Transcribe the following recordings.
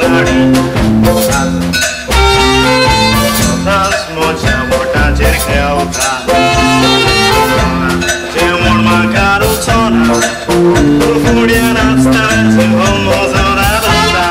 राणी सदांच म्हज्या बोटाचेर खेळटा जेवण म्हाका रुचना फुड्या नाचता म्हजो रावता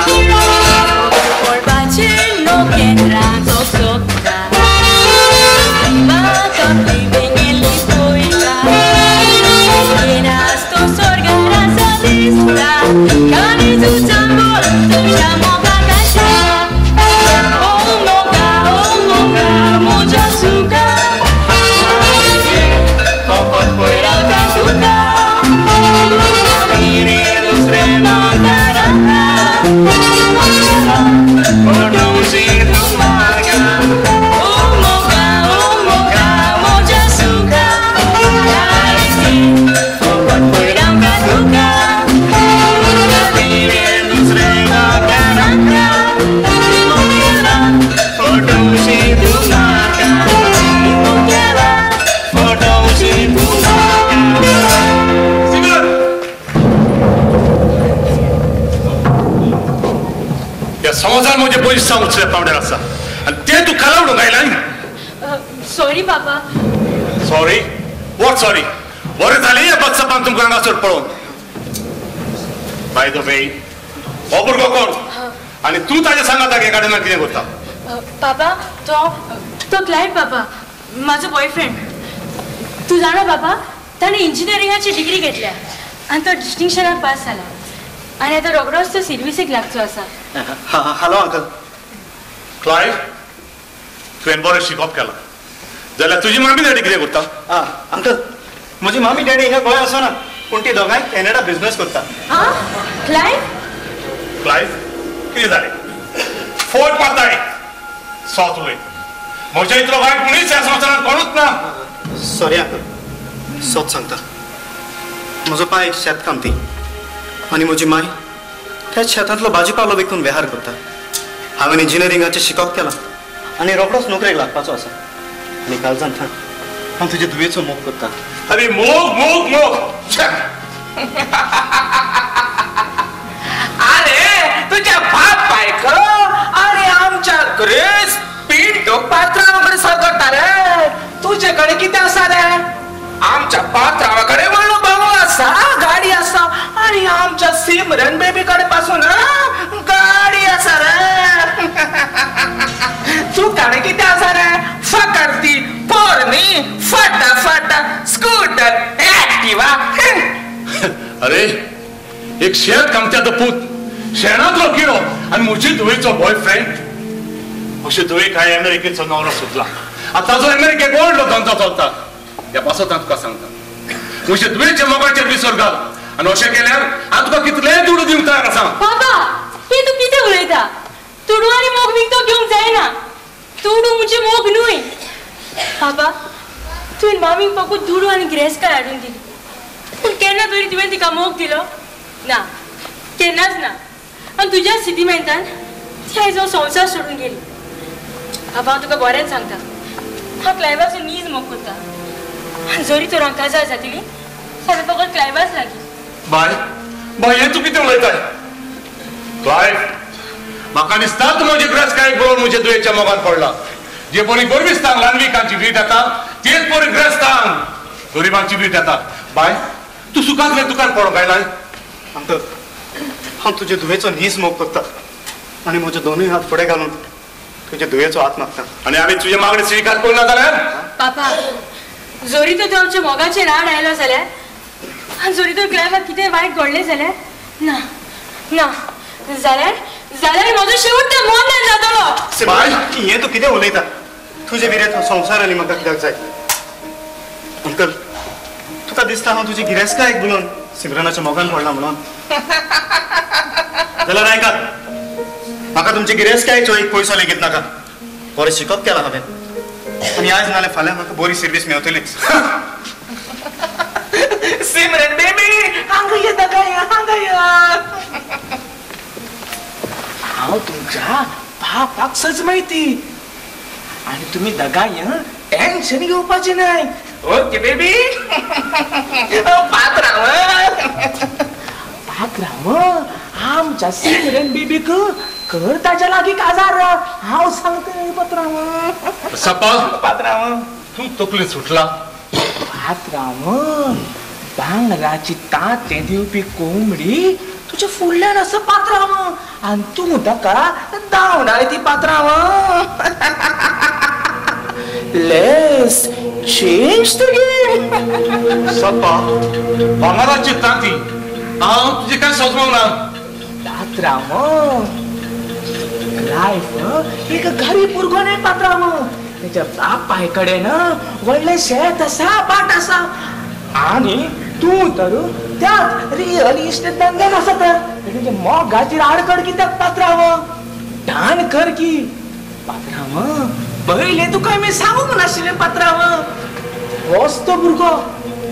समाजान म्हजे पयस सांग उचले पावड्यार आसा आनी ते तूं खाला उडोवंक आयला. सॉरी बाबा. सॉरी? What sorry? बरें जालें ह्या बत्सपान तुमकां हांगासर पळोवन. बाय the way, हो भुरगो कोण आनी तूं ताज्या सांगाताक हे गार्डनान कितें करता? बाबा तो तो क्लायव्ह बाबा, म्हाजो बॉयफ्रेंड. तूं जाणा बाबा, ताणें इंजिनियरिंगाची डिग्री घेतल्या आनी तो डिस्टिंक्शनान पास जाला आनी आतां रोखडोच तो सर्विसीक लागचो आसा. Hello uncle. Clive, तुवें बरें शिकप केलां जाल्यार तुजी मामी डॅडी कितें करता? अंकल, म्हजी मामी डॅडी हिंगा गोंय आसना, पूण ती दोगांय कॅनडा बिझनस करता. क्लायव्ह? क्लायव्ह, कितें जालें? फोट मारताय सत उलय. म्हज्या इतलो वायट कोणीच ह्या संवसारांत कोणूच ना. सॉरी अंकल, सत सांगता. म्हजो पाय शेतकामती आनी म्हजी माय त्याच शेतांतलो भाजीपालो विकून वेहार करता. हांवें इंजिनियरिंगाचें शिकप केलां आनी रोखडोच नोकरेक लागपाचो आसा. आनी कालच्यान हांव तुजे धुवेचो मोग करता. अरे मोग मोग मोग. अरे तुझ्या बापायक अरे आमच्या ग्रेस पिंटो पात्रावाकडे सर करता रे. तुझ्याकडे कितें आसा रे? आमच्या पात्रावाकडे व्हडलो बंगलो आसा, गाडी आसा आनी आमच्या सिमरन बेबी कडे पासून गाडी आसा रे. तूं कडे कितें आसा रे? फकत पोरणी फटाफट स्कूटर ऍक्टिवा. अरे एक शेत कामत्याचो पूत, शेणांतलो किडो आनी म्हजी धुवेचो बॉयफ्रेंड. अशे धुवेक हांवें अमेरिकेचो नवरो सोदला. आतां ताजो अमेरिकेक व्हडलो धंदो चलता. ह्या पासत हांव तुका सांगता, म्हजे धुवेच्या मोगाचेर विसर घाल आनी अशें केल्यार हांव तुका कितलेय दुडू दिवंक तयार आसा. बाबा, हें तूं कितें उलयता? दुडू आनी मोग विकतो घेवंक जायना. दुडू म्हणजे मोग न्हय. बाबा, तुवें मामीक फकत दुडू आनी गिरेस्तकाय हाडून दिली, पूण केन्ना तरी तुवें तिका मोग दिलो ना? केन्नाच ना. आनी तुज्या सिंतिमेंतान ती आयज हांव संवसार सोडून गेली. बाबा, हांव तुका बरेंच सांगता, हांव क्लायव्हाचो नीज मोग करता. जरी तर हांव काजार जातली जाल्यार फकत क्लायव्हाच लागीं. बाय बाय, हें तूं कितें उलयताय? क्लायव्ह, म्हाका दिसता तूं म्हजे गिरेस्तकायेक पळोवन म्हजे दुयेच्या मोगान पडला. जे परी गोरविस्तांक ल्हानविकांची वीट येता तेच परी ग्रेस्तांक गरिबांची वीट येता. बाय, तूं सुखांतलें दुकान पळोवंक आयलाय? अंकल, हांव तुजे धुवेचो नीज मोग करता आनी म्हजे दोनूय हात फुडें घालून तुजे धुवेचो हात मागता. आनी आमी तुजे मागणी स्विकार करिना जाल्यार? पापा, जरी तर तूं आमच्या मोगाचेर आड आयलो जाल्यार आनी जरी तर क्लायव्हाक कितें वायट घडलें जाल्यार ना ना जाल्यार जाल्यार म्हजो शेवट त्या मोनान जातलो. बाय, हें तूं कितें उलयता? तुजे विरेत संवसार आनी म्हाका कित्याक जाय? अंकल, तुका दिसता हांव तुजी गिरेस्तकायेक बुलोवन सिमरनाच्या मोगान पडला म्हणून? जाल्यार आयकात, म्हाका तुमची गिरेस्तकायेचो एक पयसो लेगीत नाका. बरें शिकप केलां हांवें आनी आयज नाल्यार फाल्यां म्हाका बरी सर्वीस मेवतलीच. सिमरन बेबी, हांगा येता काय? हांगा यो. हांव तुमच्या बापाक सज माहिती आनी तुमी दोगांय टेन्शन घेवपाचें न्हय. Okay baby. पात्रांव, पात्रांव, आमच्या सिमरन बेबीक कर ताच्या लागीं काजार. हांव सांगता पात्रांव. सपा पात्रांव तूं तकली सुटला. पात्रांव भांगराची तांतें दिवपी कोंबडी तुज्या फुडल्यान आसा पात्रांव आनी तूं ताका धांवडाय ती पात्रांव. Let's change the game. Sapa भांगराची तांती हांव तुजें काय समजूंक ना. पात्रांव लायफ एक गरीब भुरगो न्हय पात्रांव. तेच्या बापाय कडेन व्हडलें शेत आसा, भाट आसा आनी तूं तर त्याच रियल इस्टेट धंद्यान आसा. तर तेजे मोगाचेर आडखळ कित्याक पात्रांव? दान कर की पात्रांव. पयलें तुका मी सांगूंक नाशिल्लें पात्रांव. होच तो भुरगो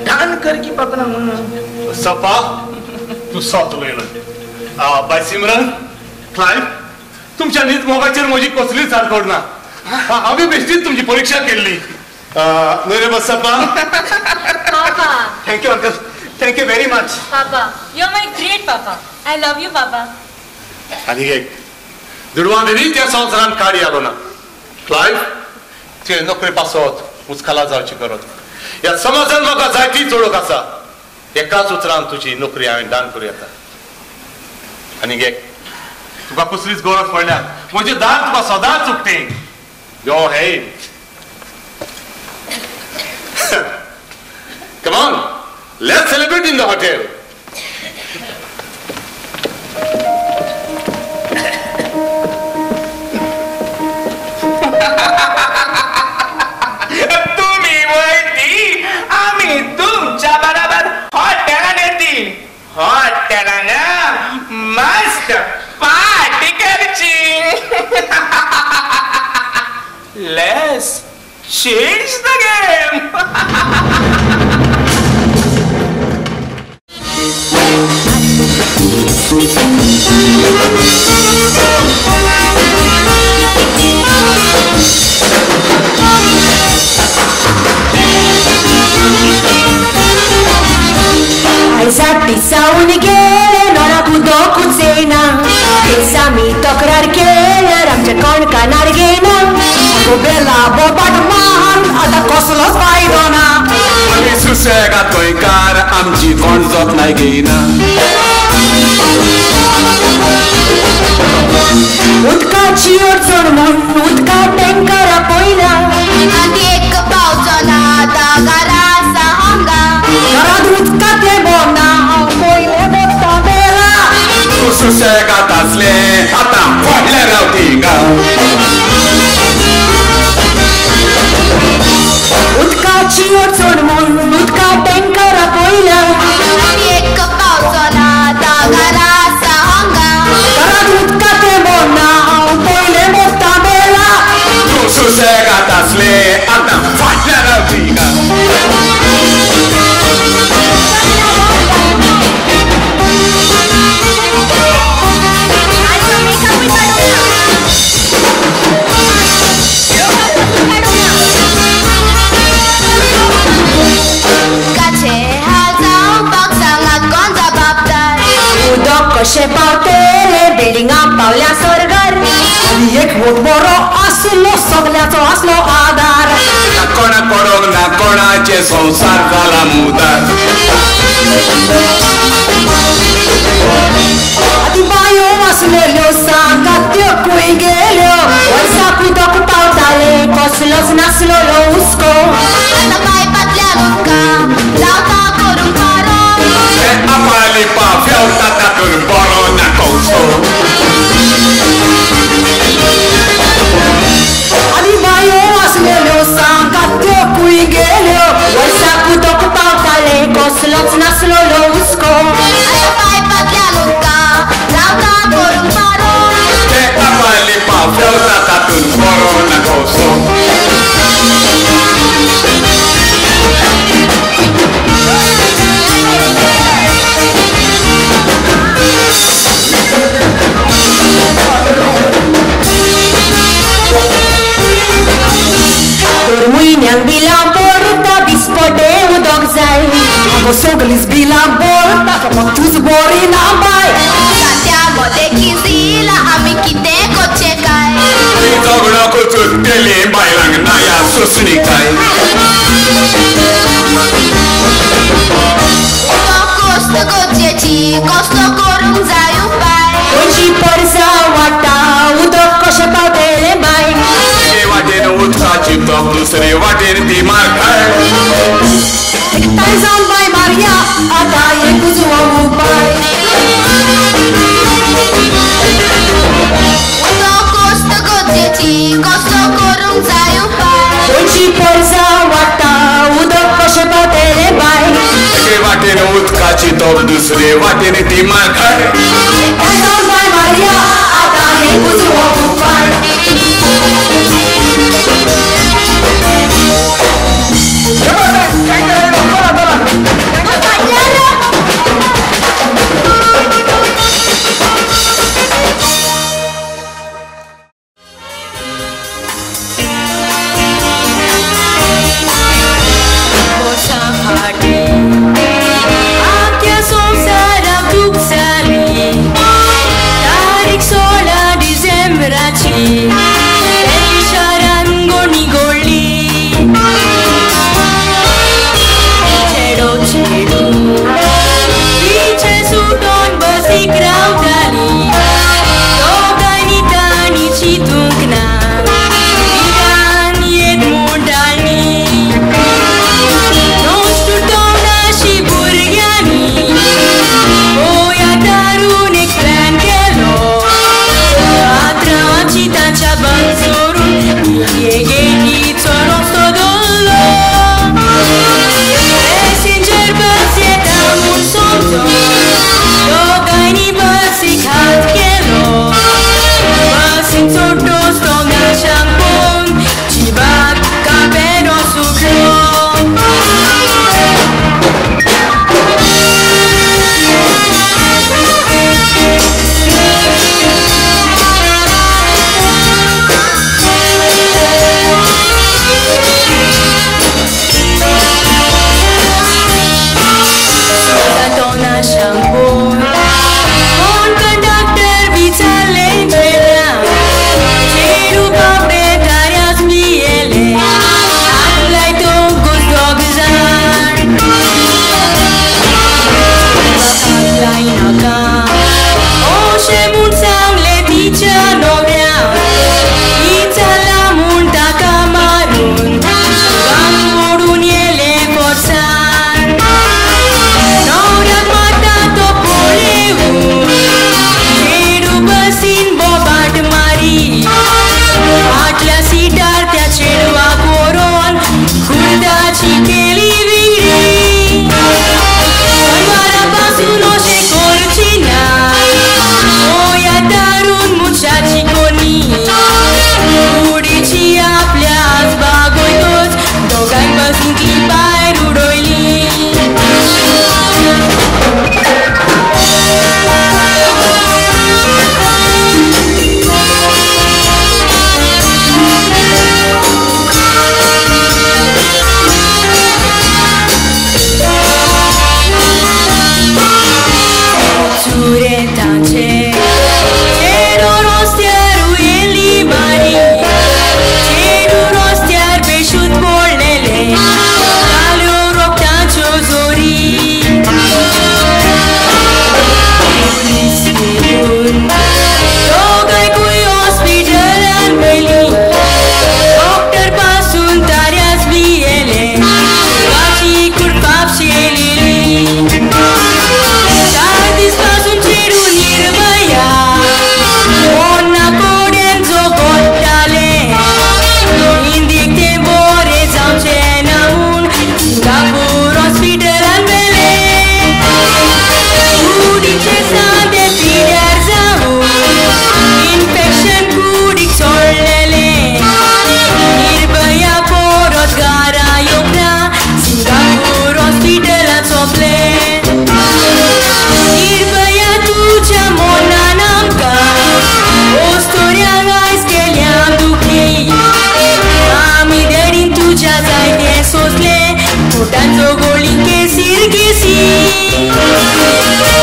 दान कर की पात्रांव. सपा तूं सत उलयलो. बाय सिमरन, क्लायव्ह, तुमच्या नीज मोगाचेर म्हजी कसलीच आडखळ ना. हांवें बेश्टीच तुमची परिक्षा केल्ली. न्हय रे बसप्पा? पापा. Thank you uncle, thank you very much. Papa, you are my great papa. I love you पापा. आनी एक दुडवां मेरी त्या संवसारान काडी आलो ना. क्लायव्ह, तुवें नोकरे पासत उचकाला जावची करत. ह्या समाजान म्हाका जायती चोडूंक आसा. एकाच उतरान तुजी नोकरी हांवें दान करूं येता. आनी एक तुका कसलीच गरज पडल्यार म्हजें दार तुका सदांच उक्तें. Go ahead. Come on, let's celebrate in the hotel. तुम्ही वयती आम्ही तुमच्या बरोबर हॉटेलान येती. हॉटेलान मस्त पार्टी करची. Let's change the game. आयज दिसावन गेले नोराक उदकूच येयना. तेच आमी तक्रार केल्यार आमच्या कोण कानार घेयना. बेला बोबाट मारून आतां कसलोच फायदो ना. आमी सुसेगाद गोंयकार आमची कोण जतनाय घेयना. उदकाची अडचण म्हूण उदका टँकर आपयला. आनी एक पावचो ना आतां घरा आसा हांगा. घरांत उदका तेंबो ना हांव पयलें बसता बेला. तूं सुसेगाद आसलें आतां व्हडलें रावती हिंगा. उदकाची अडचण म्हूण उदका टँकर आपयला. आनी एक पावचो ना आतां घरा आसा हांगा. घरांत उदका तेंबो ना हांव पयलें बसता बेला. तूं सुसेगाद आसलें आतां फाटल्यान रावती हिंगा. कशें पावतले बिल्डिंगा पावल्या स्वर्गार. आनी एक वोट बरो आसलो सगल्याचो आसलो आदार. ना कोणा पडोंक ना कोणाचे संवसार जाला मुदार. आदी बायो आसलेल्यो सांगात त्यो खंय गेल्यो. वर्साक उदक पावताले कसलोच नासलेलो हुस्को. आतां पायपांतल्यान उदका लावता करूंक पारो. आपाली पाफेवता तातूंत बरो ना कौसो. आनी बायो आसलेल्यो सांगात त्यो खंय गेल्यो. वर्साक उदक पावताले कसलोच नासलेलो हुस्को. आतां पायपांतल्यान उदका लावता करूंक पारो. आपाली पाफेवता तातूंत बरो ना कौसो. म्हयन्यांक बिलां भरता दिसपटे उदक जाय. आगो सगलींच बिलां भरता फकत तूंच बरी ना बाय. तात्या मोदें किजिला आमी कितें करचें काय झगडो कोचुत्तेली बायलांक नाया सोंसणी काय उदक कोस्त गरजेची कसलो करूंक जाय उपाय खंयची परसा वाडटा उदक कशें पावतलें बाय एके वाटेन उदकाची तोप दुसरे वाटेन ती मार खाय एकठांय जावन बाय मारया आतां एकूच हो उपाय उदक कोस्त गरजेची कसलो करूंक जाय उपाय खंयची परसा वाडटा उदक कशें पावतलें बाय एके वाटेन उदकाची तोप दुसरे वाटेन ती मार खाय एकठांय जावन बाय मारया आतां एकूच हो उपाय आख्या संवसाराक दूख जाली तारीख 16 डिसेंबराची शारान गोणी गोडली चेडो चेडू तिचे सुटोन बसीक रावताली दोगांयनी तांणी चिंतूंक ना निदान येत म्हूण तांणी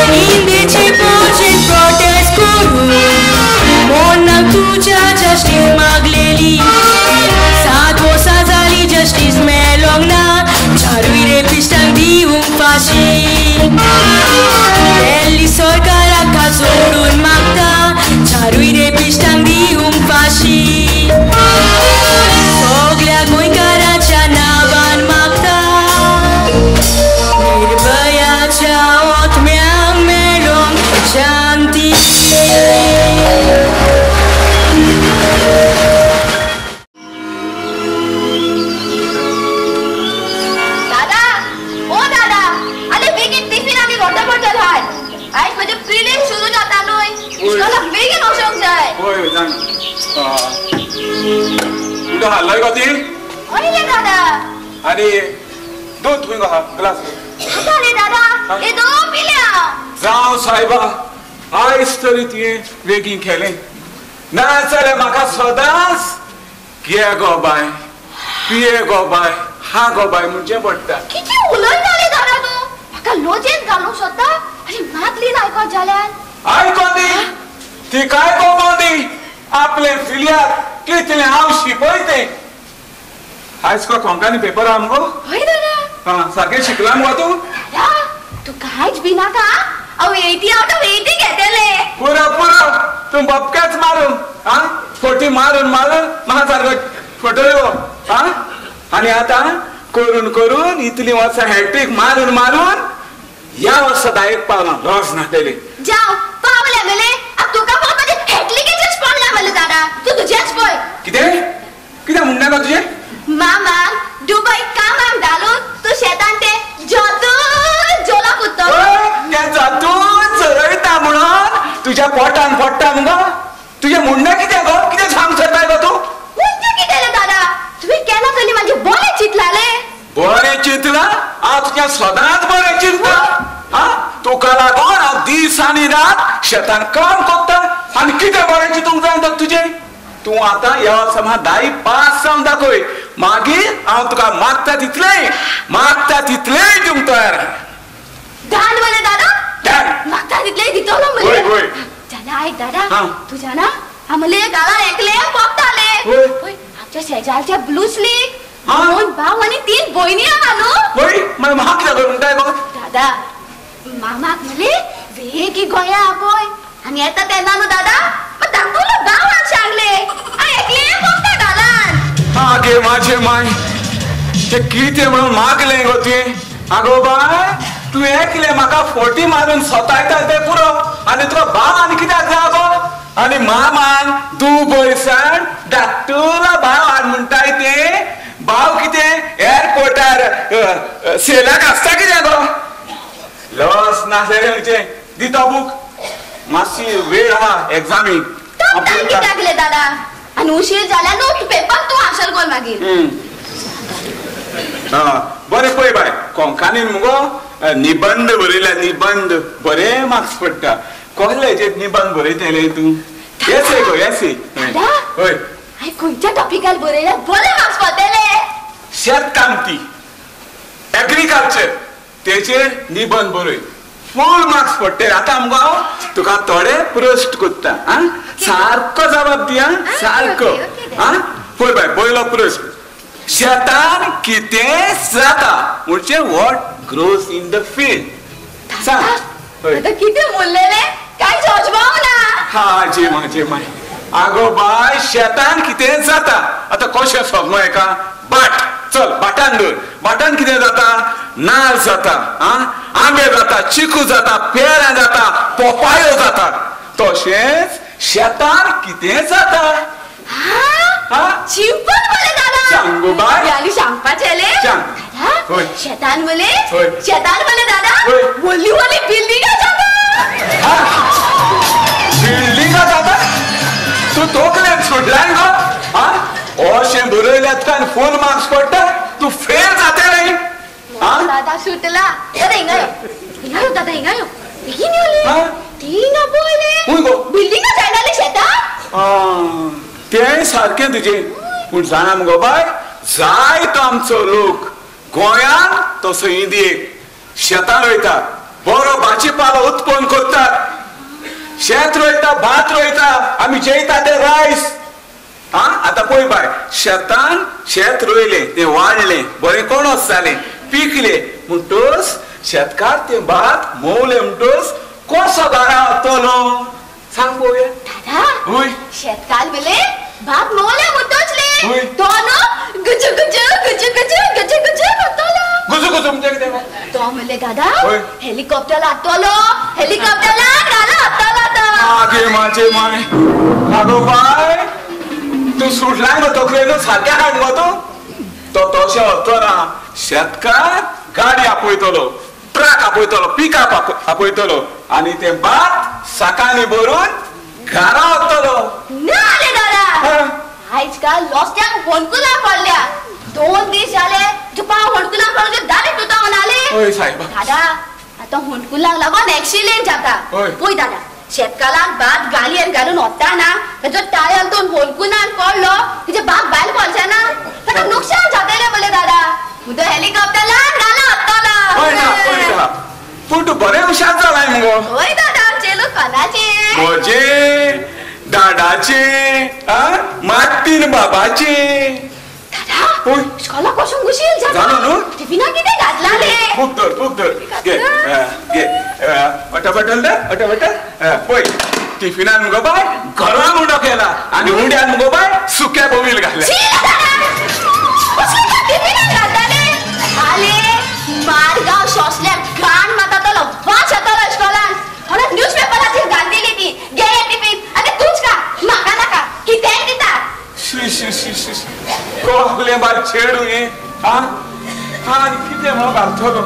Invece voce protest. कॉलेजान तुका हाडलोय गो ती? हय दादा. आनी दूद खंय गो आहा ग्लास? रे दादा हे दोन पिल्या. जावं सायबा, आयज तरी तुवें बेगीन केलें, ना जाल्यार म्हाका सदांच घे गो बाय, पिये गो बाय, हा गो बाय म्हणचें पडटा. कितें उलयता रे दादा तूं? म्हाका लजेन घालूंक सोदता आनी मातली आयकोन जाल्यार? आयकोन दी, ती काय कोण दी आपले फिल्यार कितलें हांव शिकयतें. आयज तुका कोंकणी पेपर आहा मुगो? हय दादा. आं, सारकें शिकलां मुगो तूं? दादा तूं कांयच भिनाका, हांव 80 आवट ऑफ 80 घेतलें. पुरो पुरो, तूं बपकेच मारून आं फोटी मारून मारून म्हाका सारको फोटो यो. आं आनी आतां करून करून इतलीं वर्सां हॅट्रीक मारून मारून ह्या वर्सा 10 पावलां लॉस नासलेली. जावं पावलें मले, आतां तुका फकत म्हाजें हॅट्रिकेचेंच पडलां मले दादा, तूं तुजेंच पळय. कितें कितें म्हणणें गो तुजें? मामा दुबय कामाक घालून तूं शेतान ते जतून जोलाक उरतलो. तें जतून चरयता म्हणून तुज्या पोटान पडटा मुगो? तुजें म्हणणें कितें गो? कितें सांग सोदताय गो तूं? म्हणणें कितें रे दादा, तुवें केन्ना तरी म्हाजें बरें चिंतलालें. बरें चिंतलां? हांव तुजें सदांच बरें चिंतता. आं, तुका लागून हांव दीस आनी रात शेतान काम करता आनी कितें बरें चिंतूंक जाय तर तुजें? तूं आतां ह्या वर्सा म्हाका 10 पास जावन दाखय, मागीर हांव तुका मागता तितलें मागता तितलेंय दिवंक तयार. धान मरे दादा, मागता तितलें दितलो मरे. जाल्यार आयक दादा, तुज्या ना आमले गांवान एकलें पोपतालें. आमच्या शेजारच्या ब्लूसलीक 2 भाव आनी 3 भयणी आहा न्हू. हय, म्हाका कितें म्हणटाय गो? दादा मामाक मले वेगीं गोंया आपय आनी येता तेन्ना न्हू दादा धाकटुलो भावान सांगलें एकलें पोपता गालान. आगे माझे माय, ते कितें म्हणून मागलें गो तुवें? आगो बाय, तूं एकलें म्हाका फोटी मारून सतायता तें पुरो, आनी तुका भाव आनी कित्याक जाय गो? आनी मामान दुबयसान धाकटुलो भाव म्हणटाय तें भाव कितें एअरपोर्टार सेलाक आसता कितें गो? लस नासलें म्हणचें. दिता बूक, मातशी वेळ आहा एग्जामीक. कित्याक दादा, आनी उशीर जाल्यार न्हू पेपर तूं हांसर गोल मागीर. बरें पळय बाय, कोंकणीन मुगो निबंद बरयला, निबंद बरे मार्क्स पडटा. कसले हेजेर निबंद बरयतलें तूं? एसे गो, एसे. हय, खंयच्या टॉपिकार बरयल्या बरे मार्क्स पडटले? शेतकामती, एग्रीकल्चर, तेचेर निबंद बरय, फूल मार्क्स पडटले. आतां मुगो हांव तुका थोडे प्रश्न करता, आं सारको जबाब दी, आं सारको. आं पळय बाय, पयलो प्रश्न, शेतान कितें जाता म्हणजे what grows in the field? सांग. कितें म्हणलेलें काय सोजपाव ना. हा जे माझे माय, आगो बाय, शेतान कितें जाता आतां कशें सोदलो हेका? बाट, चल बाटान धर. बाटान कितें जाता? नाल जाता, आं आंबे जाता, चिकू जाता, पेरां जाता, पोपायो जाता. तशेंच शेतान कितें जाता? चिंपल मरे दादा. सांग गो बाय. आनी सांगपाचें? सांग. शेतान मले, शेतान मले दादा व्हडली व्हडली बिल्डिंगां जाता. बिल्डिंगां जाता? तूं तोकलेन सोडलाय गो? आं अशें बरयल्यार तुका फूल मार्क्स पडटा, तूं फेल जातलें. दादा सुटला. दादा हिंगा यो, हिंगा यो दादा, हिंगा यो, बेगीन यो ले. थिंगा पळय ले, बिल्डिंगां जायना ले शेतान. तें सारकें तुजें, पूण जाणा मुगो बाय, जायतो आमचो लोक गोंयान तसो इंदियेक शेतां रोयता, बरो भाजीपालो उत्पन्न करतात, शेत रोयता, भात रोयता, आमी जेयता ते रायस. आं आतां पळय बाय, शेतान शेत रोयलें, तें वाडलें, बरें कोणस जालें, पिकलें म्हणटच शेतकार तें भात मोवलें म्हणटच कसो घरा वतलो? सांग पळोवया. दादा शेतकार मेले भात मोवलें म्हणटच ले तो न्हू गुजू गुजू गुजू गुजू गुजू गुजू करतलो. गुजू गुजू म्हणजे कितें? तो म्हणले दादा हेलिकॉप्टर हाडटलो, हेलिकॉप्टरान घरा हाडटलो तो. आगे माझे माय, आगो बाय, तूं सुटलाय गो तकलेन, सारकें हाड गो तूं. तो तशें वचो ना, शेतकार गाडी आपयतलो, ट्रक आपयतलो, पिकअप आपयतलो आनी तें भात साकांनी भरून घरा वतलो. ना रे दादा, आयज काल लोस्त्याक होणकुलां पडल्या. 2 दीस जाले तुका होणकुलां पडून दारे तुता म्हणाले. हय साहेब. दादा आतां होणकुलांक लागून एक्सिडेंट जाता. पळय दादा, शेतकाराक भात गालयेन घालून वता ना, ताचो टाळ्यान दोन होणकुलान पडलो, तुजे बाप भायर पडचे ना, ताका नुकसान जातलें मले दादा. उदो हेलिकॉप्टरान घाला वतलो. हय ना, हय ना. पूण तूं बरें हुशार जालाय मुगो. हय दादा, चेलो कोणाचे? म्हजे दादाचे, मात्तीन बाबाचे. दादा इस्कॉलाक वचूंक उशीर जाता. जालो न्हू? टिफिनाक कितें घातलां रे? बूक धर, बूक धर. घे घे, वटा बटल दे, वटा बटल. पळय टिफिनान मुगो बाय गरम उडो केला आनी उड्यान मुगो बाय सुक्या बोवील घातल्या. टिफिनान घातले आले मारगांव सोंसल्यार घाण मारता वास येतलो इस्कॉलान. म्हणून न्यूज पेपराचेर घातलेली ती. घे टिफिन आनी तूंच खा, म्हाका नाका. कितेंय दिता. शी शी शी शी, कसलें बाय चेडूं हें. आं आनी कितें म्हणून घालतलो.